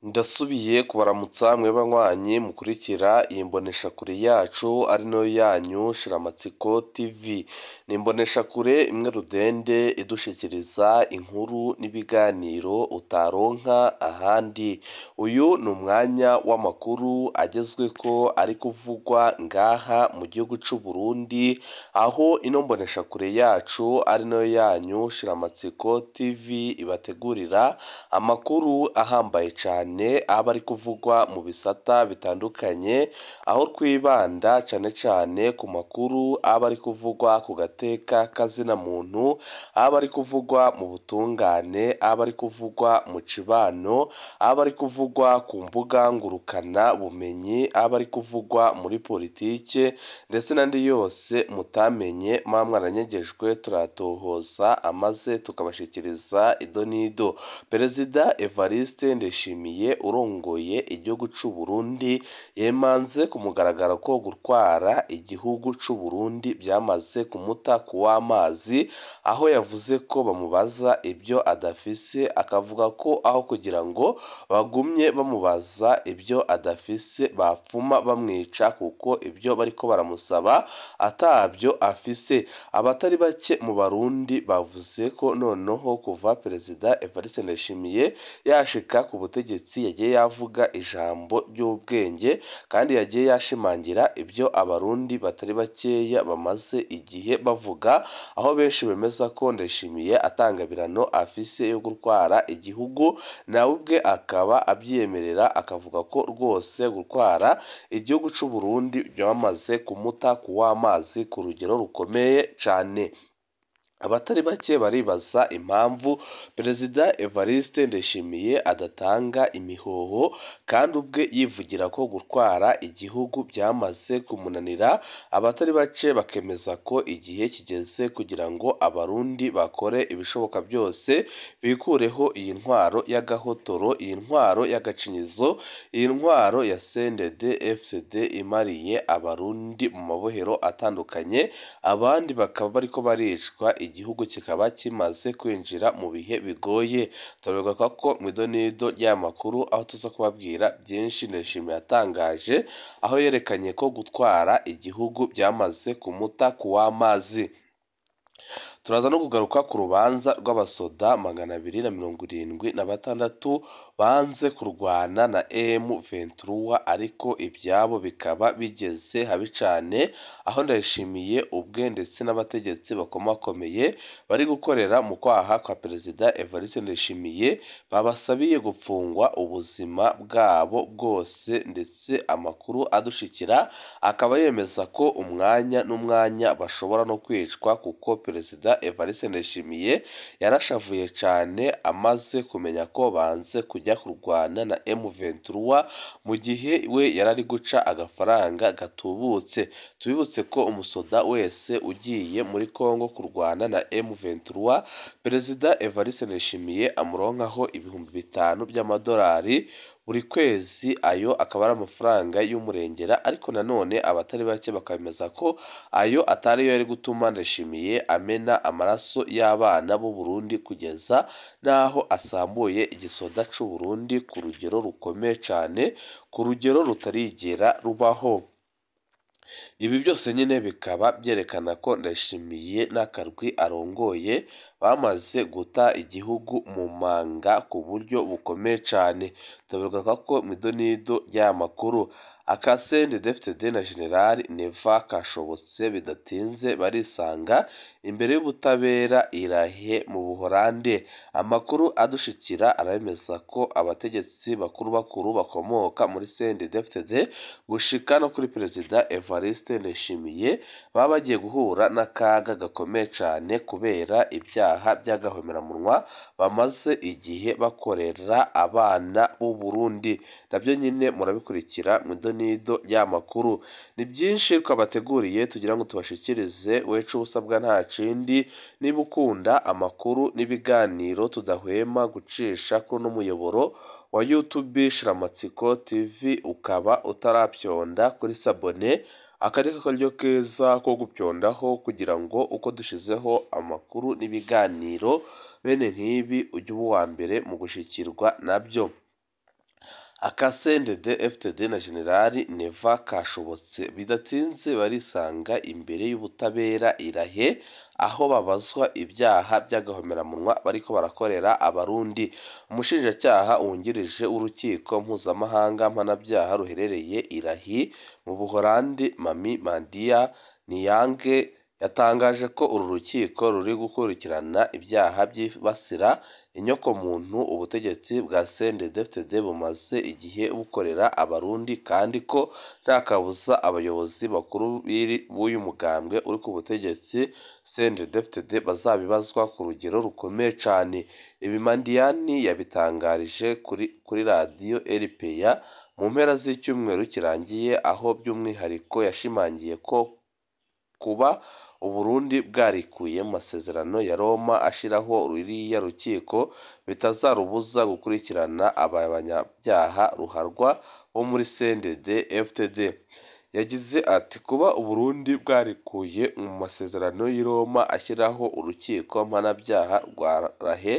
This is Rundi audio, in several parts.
Ndasubiye kubaramutsa mwe banywanyi mukurikira iyi mboneshakure yacu ari nayo yanyu Shiramatsiko TV. Ni imboneshakure imwe rudende idushikiriza inkuru n'ibiganiro utaronka ahandi. Uyu ni umwanya w'amakuru agezweko ari kuvugwa ngaha mu gihugu c'u Burundi, aho ino mboneshakure yacu ari nayo yanyu Shiramatsiko TV ibategurira amakuru ahambaye cane aba ari kuvugwa mu bisata bitandukanye, aho twibanda cane cane ku makuru aba ari kuvugwa ku gateka kazina muntu, aba ari kuvugwa mu butungane, aba ari kuvugwa mu cibano, aba ari kuvugwa ku mbuga ngurukana bumenyi, aba ari kuvugwa muri politike ndetse n'andi yose mutamenye muba mwaranyegejwe turatohoza amaze tukabashikiriza ido n'ido. Perezida Evariste Ndayishimiye urongoye igihugu c'u Burundi yemanze ku mugaragaro ko gutwara igihugu c'u Burundi byamaze kumuta kuw'amazi, aho yavuze ko bamubaza ibyo adafise, akavuga ko aho kugira ngo bagumye bamubaza ibyo adafise bapfuma bamwica kuko ibyo bariko baramusaba atabyo afise. Abatari bake mu Barundi bavuze ko noneho kuva Perezida Evariste Ndayishimiye yashika ku butegetsi yagiye yavuga ijambo ry'ubwenge kandi yagiye yashimangira ibyo Abarundi batari bakeya bamaze igihe bavuga, aho benshi bemeza ko Ndayishimiye atangabirano afise yo gutwara igihugu, nawe ubwe akaba abyiyemerera akavuga ko rwose gutwara igihugu c'u Burundi byamaze kumuta kuw'amazi ku rugero rukomeye cane. Abatari bake baribaza impamvu Perezida Evariste Ndayishimiye adatanga imihoho kandi ubwe yivugira ko gutwara igihugu byamaze kumunanira. Abatari bake bakemeza ko igihe kigeze kugira ngo Abarundi bakore ibishoboka byose bikureho iyi ntwaro y'agahotoro, iyi ntwaro y'agacinyizo, iyi ntwaro ya CNDD FCD imariye Abarundi mu mabohero atandukanye, abandi bakaba bariko baricwa, igihugu kikaba kimaze kwinjira mu bihe bigoye. Turabigaruka ko mu idonido ry'aya makuru aho tuza kubabwira byinshi Ndayishimiye yatangaje, aho yerekanye ko gutwara igihugu byamaze kumuta kuw'amazi. Turaza no kugaruka ku rubanza rw'abasoda 276 banze kurwana na M23, ariko ibyabo bikaba bigeze habi cane, aho Ndayishimiye ubwe ndetse n'abategetsi bakomakomeye bari gukorera mu kwaha kwa Perezida Evariste Ndayishimiye babasabiye gupfungwa ubuzima bwabo bwose, ndetse amakuru adushikira akaba yemeza ko umwanya n'umwanya bashobora no kwicwa, kuko Perezida Evariste Ndayishimiye yarashavuye cane amaze kumenya ko banze kujya kurwana na M23 mu gihe we yarari guca agafaranga gatubutse. Tubibutse ko umusoda wese ugiye muri Kongo kurwana na M23, Perezida Evariste Ndayishimiye amuronkaho 5000 by'amadolari buri kwezi, ayo akaba ari amafaranga y'umurengera, ariko nanone abatari bake bakemeza ko ayo atari yo yari gutuma Ndayishimiye amena amaraso y'abana b'u Burundi kugeza n'aho asambuye igisoda c'u Burundi ku rugero rukomeye cane, ku rugero rutarigera rubaho. Ibi byose nyine bikaba byerekana ko Ndayishimiye n'akarwi arongoye bamaze guta igihugu mu manga ku buryo bukomeye cane. Turabigaruka ko mu idonido ry'aya makuru aka CNDD-FDD na General Neva kashobotse bidatinze barisanga imbere y'ubutabera irahe mu Buholande. Amakuru adushikira aremeza ko abategetsi bakuru bakuru bakomoka muri CNDD-FDD gushika no kuri Perezida Evariste Ndayishimiye baba bagiye guhura n'akaga gakomeye cane kubera ibyaha by'agahomeраmunwa bamaze igihe bakorera abana b'u Burundi. Nabyo nyine murabikurikira mu idonido y'amakuru. Ni byinshi twabateguriye tugira ngo tubashikirize, wecu usabwa nta kindi. Niba ukunda amakuru n'ibiganiro tudahwema gucisha kuri uno muyoboro wa YouTube Shiramatsiko TV, ukaba utarapyonda kuri sabone, aka ni akaryo keza ko gupyondaho kugira ngo uko dushizeho amakuru n'ibiganiro bene nk'ibi ujye uba uwa mbere mu gushikirwa nabyo. Aka CNDD-FDD na Jenerali Neva kashobotse, bidatinze barisanga imbere y'ubutabera i Rahe, aho babazwa ibyaha by'agahomeраmunwa bariko barakorera Abarundi. Umushinjacyaha wungirije w'urukiko mpuzamahanga mpanabyaha ruherereye i Rahi mu Buholandi, Mami Mandia Niyange, yatangaje ko uru rukiko ruri gukurikirana ibyaha byibasira inyokomuntu ubutegetsi bwa CNDD-FDD bumaze igihe bukorera Abarundi, kandi ko nta kabuza abayobozi bakuru b'uyu mugambwe uri ku butegetsi CNDD-FDD bazabibazwa ku rugero rukomeye cane. Ibi Mandiani yabitangarije kuri radiyo RPA mu mpera z'icyumweru kirangiye, aho by'umwihariko yashimangiye ko kuba Uburundi bwarikuye mu masezerano ya Roma ashiraho ruriya rukiko bitazarubuza gukurikirana aba banyabyaha ruharwa bo muri CNDD-FDD. Yagize ati kuba Uburundi bwarikuye mu masezerano y'i Roma ashyiraho urukiko mpanabyaha rwa Rahe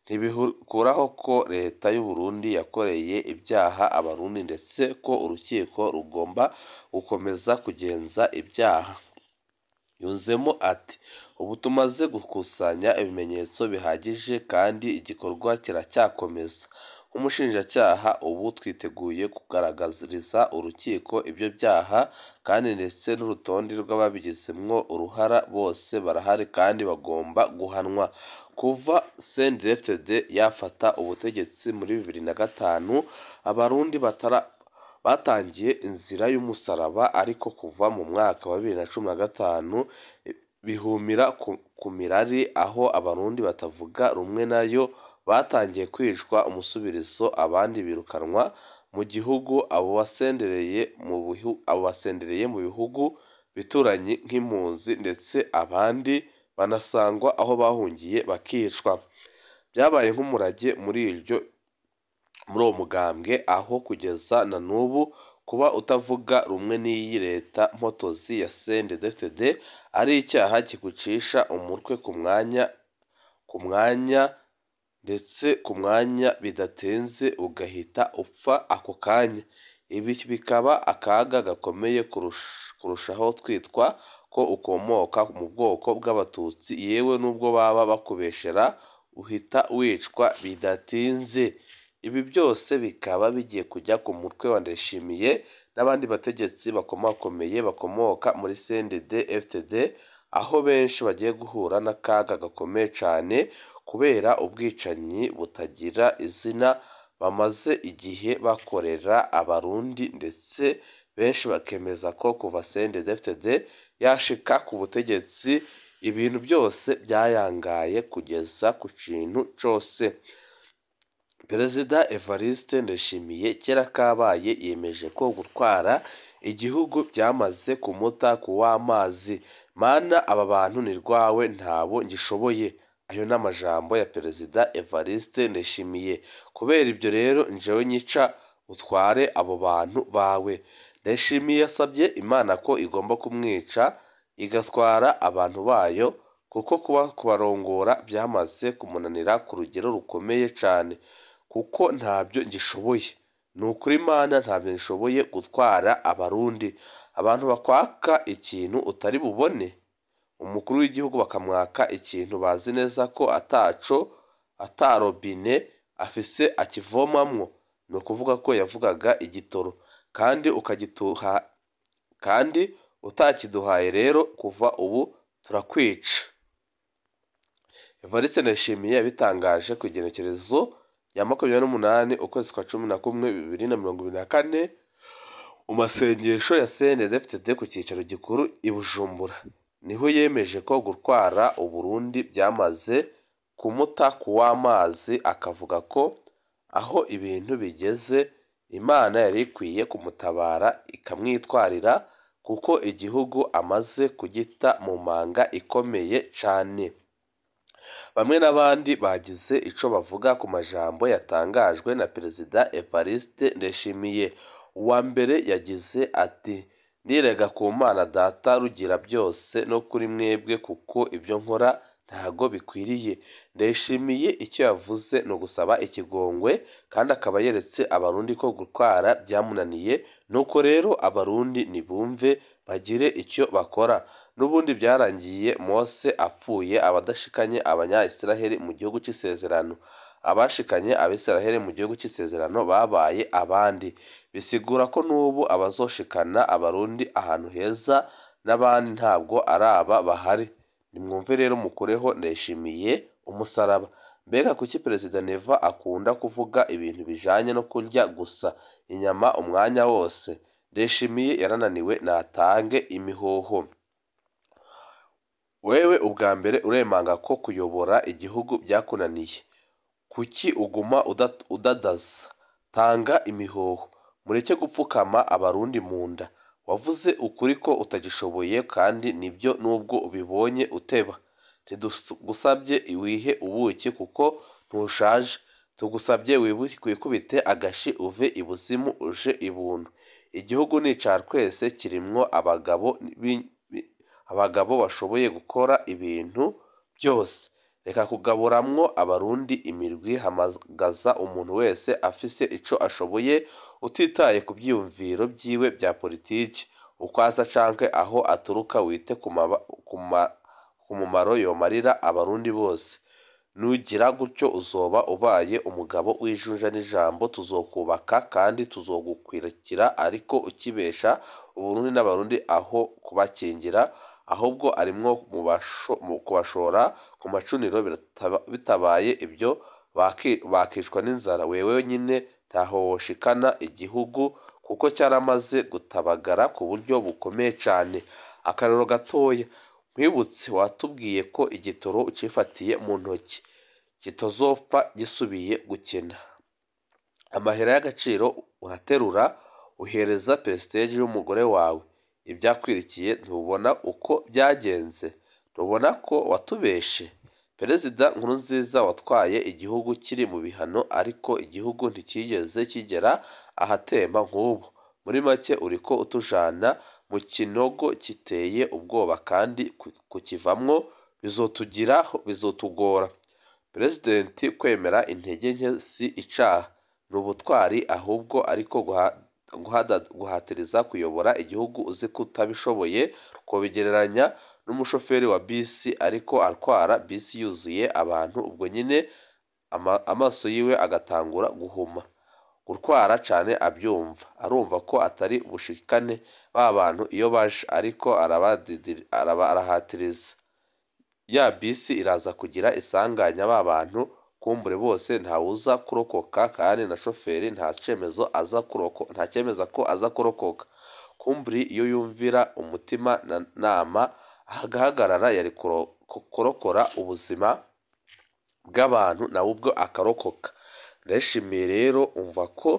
ntibikuraho ko leta y'u Burundi yakoreye ibyaha Abarundi, ndetse ko urukiko rugomba gukomeza kugenza ibyaha. Yunzemo ati ubu tumaze gukusanya ibimenyetso bihagije kandi igikorwa kiracyakomeza. Nk'umushinjacyaha ubu twiteguye kugaragariza urukiko ibyo byaha, kandi ndetse n'urutonde rw'ababigizemwo uruhara bose barahari kandi bagomba guhanwa. Kuva CNDD-FDD yafata ubutegetsi muri 2005, Abarundi batangiye inzira y'umusaraba, ariko kuva mu mwaka wa 2015 bihumira ku mirari, aho Abarundi batavuga rumwe nayo batangiye kwicwa umusubirizo, abandi birukanwa mu gihugu, abo basendereye mu bihugu bituranyi nk'impunzi, ndetse abandi banasangwa aho bahungiye bakicwa. Byabaye nk'umurage muri uwo mugambwe, aho kugeza na n'ubu kuba utavuga rumwe n'iyi leta mpotozi ya CNDD-FDD ari icyaha kigucisha umutwe ku mwanya ndetse ku mwanya bidatinze ugahita upfa ako kanya. Ibi bikaba akaga gakomeye kurushaho twitwa ko ukomoka mu bwoko bw'Abatutsi, yewe n'ubwo baba bakubeshera uhita wicwa bidatinze. Ibi byose bikaba bigiye kujya ku mutwe wa Ndayishimiye n'abandi bategetsi bakomakomeye bakomoka muri CNDD-FDD, aho benshi bagiye guhura n'akaga gakomeye cyane kubera ubwicanyi butagira izina bamaze igihe bakorera Abarundi, ndetse benshi bakemeza ko kuva CNDD-FDD yashika ku butegetsi ibintu byose byayangaye kugeza ku kintu cose. Perezida Evariste Ndayishimiye kera kabaye yemeje ko gutwara igihugu byamaze kumuta kuw'amazi. Mana aba bantu ni rwawe ntabo ngishoboye. Ayo ni amajambo ya Perezida Evariste Ndayishimiye. Kubera ibyo rero njewe nyica utware abo bantu bawe. Ndayishimiye yasabye Imana ko igomba kumwica igatwara abantu bayo, kuko kuba kubarongora byamaze kumunanira ku rugero rukomeye cyane, kuko ntabyo ngishoboye. Ni ukuri Imana ntabyo ngishoboye gutwara Abarundi. Abantu bakwaka ikintu utari bubone, umukuru w'igihugu bakamwaka ikintu bazi neza ko ataco atarobine afise akivomamwo, ni ukuvuga ko yavugaga igitoro, kandi ukagituha, kandi utakiduhaye rero kuva ubu turakwica. Evariste Ndayishimiye yabitangaje ku igenekerezo rya 28 ukwezi kwa 11 2024 mu masengesho ya CNDD-FDD ku cyicaro gikuru i Bujumbura. Niho yemeje ko gutwara Uburundi byamaze kumuta kuw'amazi, akavuga ko aho ibintu bigeze Imana yari ikwiye kumutabara ikamwitwarira, kuko igihugu amaze kugita mu manga ikomeye cane. Bamwe n'abandi bagize ico bavuga ku majambo yatangajwe na Perezida Evariste Ndayishimiye. Uwa mbere yagize ati ndirega ku Mana Data rugira byose no kuri mwebwe, kuko ibyo nkora Ntago bikwiriye. Ndayishimiye icyo yavuze ni ugusaba ikigongwe, kandi akaba yeretse Abarundi ko gutwara byamunaniye. Nuko rero Abarundi nibumve bagire icyo bakora. N'ubundi byarangiye Mose apfuye abadashikanye Abanya-Israheli mu gihugu c'isezerano. Abashikanye Abisiraheli mu gihugu c'isezerano babaye abandi. Bisigura ko n'ubu abazoshikana Abarundi ahantu heza n'abandi ntabwo araba bahari. Nimwumve rero mukureho Ndayishimiye umusaraba. Mbega kuki Perezida Neva akunda kuvuga ibintu bijanye no kurya gusa inyama umwanya wose? Ndayishimiye yarananiwe, natange imihoho. Wewe ubwa mbere uremanga ko kuyobora igihugu byakunaniye. Kuki uguma udadaza? Tanga imihoho. Mureke gupfukama Abarundi mu nda. Wavuze ukuri ko utagishoboye, kandi nibyo nubwo ubibonye uteba. Ntitugusabye wihe ubuki kuko ntushaje. Tugusabye wikubite agashi uve ibuzimu uje ibuntu. Igihugu ni ica twese, kirimwo abagabo bashoboye gukora ibintu byose. Reka kugaburamwo Abarundi imirwi, hamagaza umuntu wese afise ico ashoboye utitaye ku vyiyumviro vyiwe vya politiki, uko asa canke aho aturuka, wite ku mumaro yomarira Abarundi bose. Nugira gutyo uzoba ubaye umugabo w'ijunja n'ijambo, tuzokubaka kandi tuzogukwirikira. Ariko ukibesha Uburundi n'Abarundi aho kubakingira, ahubwo arimwo kubashora ku macuniro, bitabaye ibyo bakicwa n'inzara. Wewe nyine ntaho woshikana igihugu kuko cyaramaze gutabagara ku buryo bukomeye cane. Akarorero gatoya nkwibutse, watubwiye ko igitoro ucifatiye mu ntoki kitazopfa gisubiye gukena. Amahera y'agaciro uraterura uhereza prestige y'umugore wawe. Ibyakwirikiye ntubona uko byagenze? Ntubona ko watubeshe? Perezida Nkurunziza watwaye igihugu kiri mu bihano, ariko igihugu ntikigeze kigera ahatemba nk'ubu. Muri make uriko utujana mu kinogo kiteye ubwoba, kandi kukivamwo bizotugora. Presidenti, kwemera intege nke si icaha, ni ubutwari ahubwo. Ariko guhatiriza kuyobora igihugu uzi ko utabishoboye, twobigereranya n'umushoferi wa bisi ariko atwara bisi yuzuye abantu, ubwo nyine amaso yiwe agatangura guhuma. Gutwara cane abyumva, arumva ko atari bushikane ba bantu iyo baje, ariko arahatiriza. Ya bisi iraza kugira isanganya, ba bantu kumbure bose ntawuza kurokoka, kandi na shoferi nta cemeza ko aza kurokoka. Kumburi iyo yumvira umutima nama agahagarara, yari kurokora ubuzima bw'abantu nawe ubwo akarokoka. Ndayishimiye rero, umva ko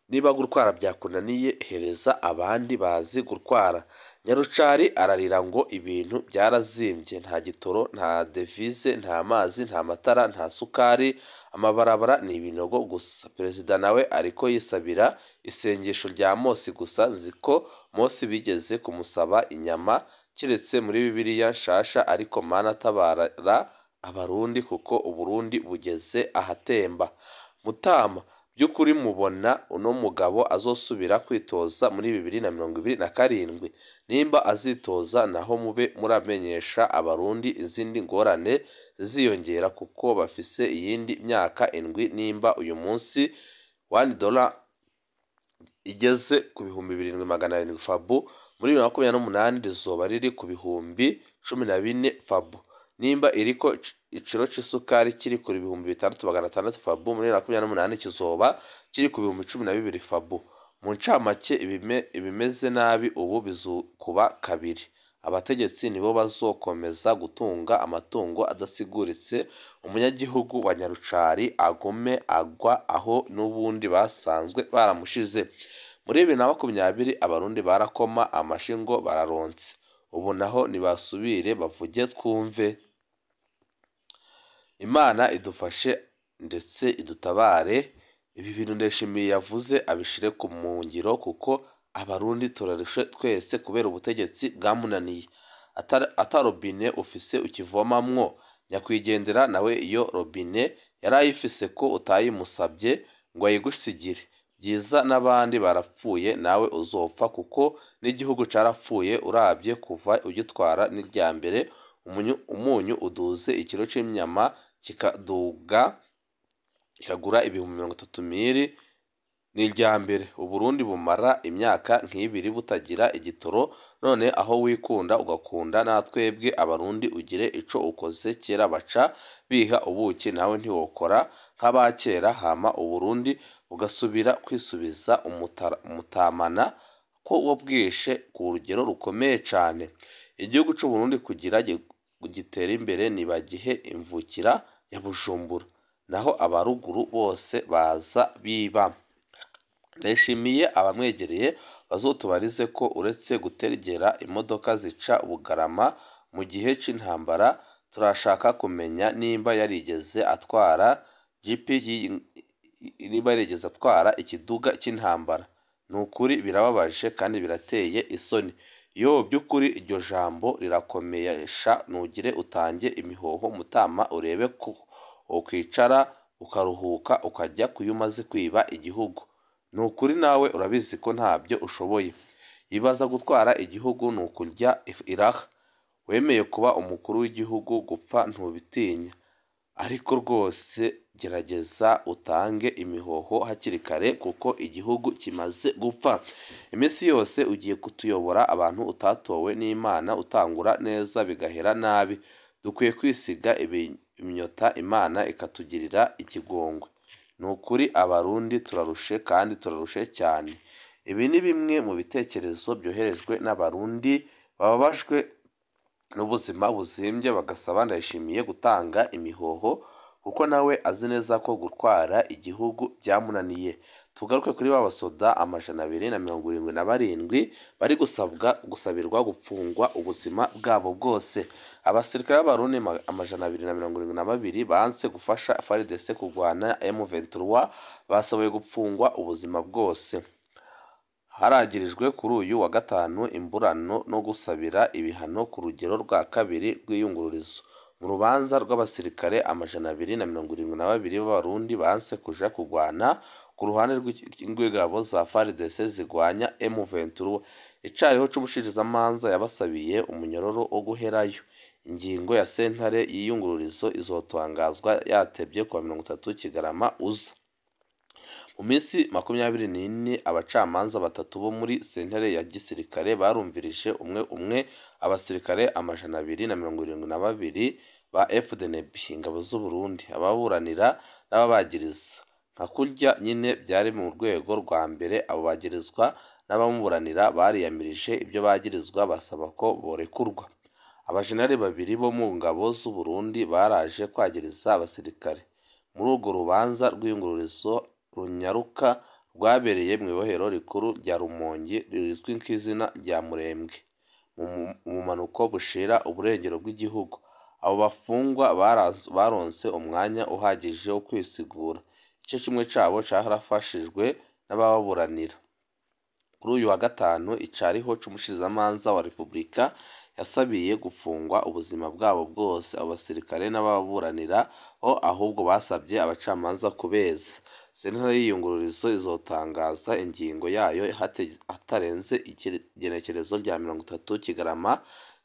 niba gutwara byakunaniye, hereza abandi bazi gutwara. Nyarucari ararira ngo ibintu byarazimbye, nta gitoro, nta devise, nta mazi, nta matara, nta sukari, amabarabara ni ibinogo gusa. Perezida nawe ariko yisabira isengesho rya Mose gusa. Nzi ko Mose bigeze kumusaba inyama, kiretse muri Bibiliya nshasha, ariko Mana tabara Abarundi kuko Uburundi bugeze ahatemba. Mutama, by'ukuri mubona uno mugabo azosubira kwitoza muri 2027? Nimba azitoza naho mube muramenyesha Abarundi izindi ngorane ziziyongera, kuko bafise iyindi myaka 7. Nimba uyu munsi $1 igeze ku 7,700 fabu, muri 2028 rizoba riri ku 14,000 fabu. Nimba iriko iciro c'isukari kiri ku 6,600 fabu, muri 2028 kizoba kiri ku 12,000 fabu. Mu ncamake ibimeze nabi ubu bizukuba kabiri. Abategetsi nibo bazokomeza gutunga amatungo adasiguritse, umunyagihugu wa Nyarucari agume agwa aho n'ubundi basanzwe baramushize. Muri 2020 Abarundi barakoma amashi ngo bararonse, ubu naho nibasubire bavuge twumve. Imana idufashe ndetse idutabare. Ibi bintu Ndayishimiye yavuze abishire ku mu ngiro, kuko Abarundi turarushe twese kubera ubutegetsi bwamunaniye. Ata robine ufise ukivomamwo? Nyakwigendera nawe iyo robine yarayifise ko utayimusabye ngo ayigusigire. Byiza n'abandi barapfuye, nawe uzopfa kuko n'igihugu carapfuye uravye kuva ugitwara n'irya mbere. Umunyu uduze, ikiro c'inyama kikaduga kikagura 30,000 miri n'irya mbere. Uburundi bumara imyaka nk'ibiri butagira igitoro, none aho wikunda ugakunda natwebwe abarundi ugire ico ukoze. Kera baca biha ubuki, nawe ntiwokora nk'abakera, hama Uburundi bugasubira kwisubiza umutamana ko wabwishe ku rugero rukomeye cane. Igihugu c'Uburundi kugira gitere imbere nibagihe imvukira ya Bujumbura, naho abaruguru bose baza biba. Ndayishimiye abamwegereye bazotubarize ko uretse gutegera imodoka zica Bugarama mu gihe c'intambara, turashaka kumenya nimba yarigeze atwara GP, nimba yarigeze atwara ikiduga c'intambara. Nukuri birababaje kandi birateye isoni. Yo by'ukuri iryo jambo rirakomesha, nugire utange imihoho mutama, urebe ko wokwicara ukaruhuka ukajya kuyo umaze kwiba igihugu. Nukuri nawe urabizi ko ntabyo ushoboye. Ibaza gutwara igihugu nukurya iraha. Wemeye kuba umukuru w'igihugu, gupfa ntubitinya, ariko rwose gerageza utange imihoho hakiri kare kuko igihugu kimaze gupfa. Iminsi yose ugiye kutuyobora abantu utatowe n'Imana, utangura neza bigahera nabi. Dukwiye kwisiga imyota Imana ikatugirira ikigongwe. Nukuri abarundi turarushe kandi turarushe cyane. Ibi ni bimwe mu bitekerezo byoherejwe n'abarundi bababajwe n'ubuzima buzimbye, bagasaba Ndayishimiye gutanga imihoho kuko nawe azi neza ko gutwara igihugu byamunaniye. Tugaruke kuri ba basoda 277 bari gusabwa gusabirwa gupfungwa ubuzima bwabo bwose. Abasirikare b'abarundi 272 banse gufasha FARDC kurwana M23 basabiwe gupfungwa ubuzima bwose. Haragirijwe kuri uyu wa gatanu imburano no gusabira ibihano ku rugero rwa kabiri rw'iyungururizo mu rubanza rw'abasirikare 272 b'abarundi banse kuja kurwana ku ruhande rw'ingabo za FARDC zigwanya M23. Icariho c'umushikirizamanza yabasabiye umunyororo wo guherayo. Ingingo ya sentare y'iyungururizo izotangazwa yatevye kuwa 30 Kigarama uza. Mu minsi 24 abacamanza batatu bo muri sentare ya gisirikare barumvirije umwe umwe abasirikare 272 ba FDNB, ingabo z'Uburundi, ababuranira n'ababagiriza. Nka kurya nyine byari mu rwego rwa mbere, abo bagirizwa n'abamuburanira bariyamirije ibyo bagirizwa basaba ko borekurwa. Abajenerali babiri bo mu ngabo z'Uburundi baraje kwagiriza abasirikare. Muri urwo rubanza rw'iyungururizo runyaruka rwabereye mu ibohero rikuru rya Rumonge rizwi nk'izina rya Murembwe, mu bumanuko bushira uburengero bw'igihugu. Abo bafungwa baronse umwanya uhagije wo kwisigura. Igice kimwe cabo carafashijwe n'abababuranira. Kuri uyu wa gatanu icariho c'umushikirizamanza wa Repubulika yasabiye gufungwa ubuzima bwabo bwose abo basirikare n'ababuranira ho, ahubwo basabye abacamanza kubeza. Sentare y'iyungururizo izotangaza ingingo yayo hatarenze igenekerezo rya 30 Kigarama,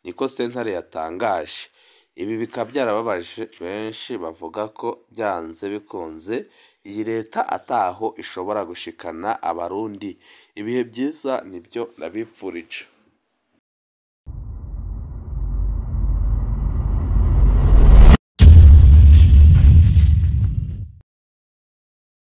niko sentare yatangaje. Ibi bikaba byarababaje benshi bavuga ko byanze bikunze iyi leta ataho ishobora gushikana abarundi. Ibihe byiza nibyo ndabipfurije.